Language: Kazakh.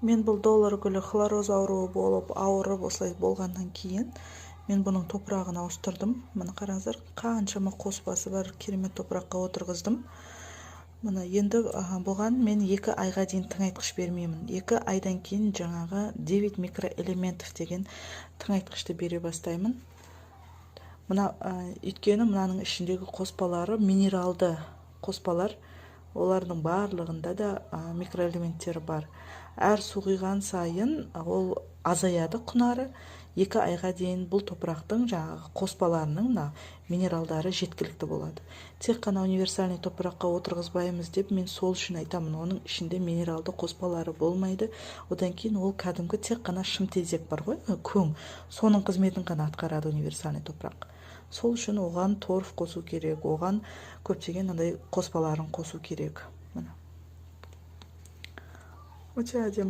Мен бұл доллар гүлі хлороз ауруы болып, ауырып, осылай болғаннан кейін мен бұның топырағын ауыстырдым. Міне, қараңыздар, қаншама қоспасы бар керемет топыраққа отырғыздым. Міне, енді бұған мен 2 айға дейін тыңайтқыш бермеймін. 2 айдан кейін жаңағы 9 микроэлементов деген тыңайтқышты бере бастаймын. Мына, өйткені мынаның ішіндегі қоспалары минералды қоспалар, олардың барлығында да микроэлементтері бар. Әр су құйған сайын ол азаяды құнары. 2 айға дейін бұл топырақтың жаңағы қоспаларының, мына минералдары жеткілікті болады. Тек қана универсальный топыраққа отырғызбаймыз деп мен сол үшін айтамын. Оның ішінде минералды қоспалары болмайды. Одан кейін ол кәдімгі тек қана шымтезек бар ғой, көң, соның қызметін ғана атқарады универсальный топырақ. Сол үшін оған торф қосу керек, оған көптеген андай қоспаларын қосу керек. Міне, өте әдемі.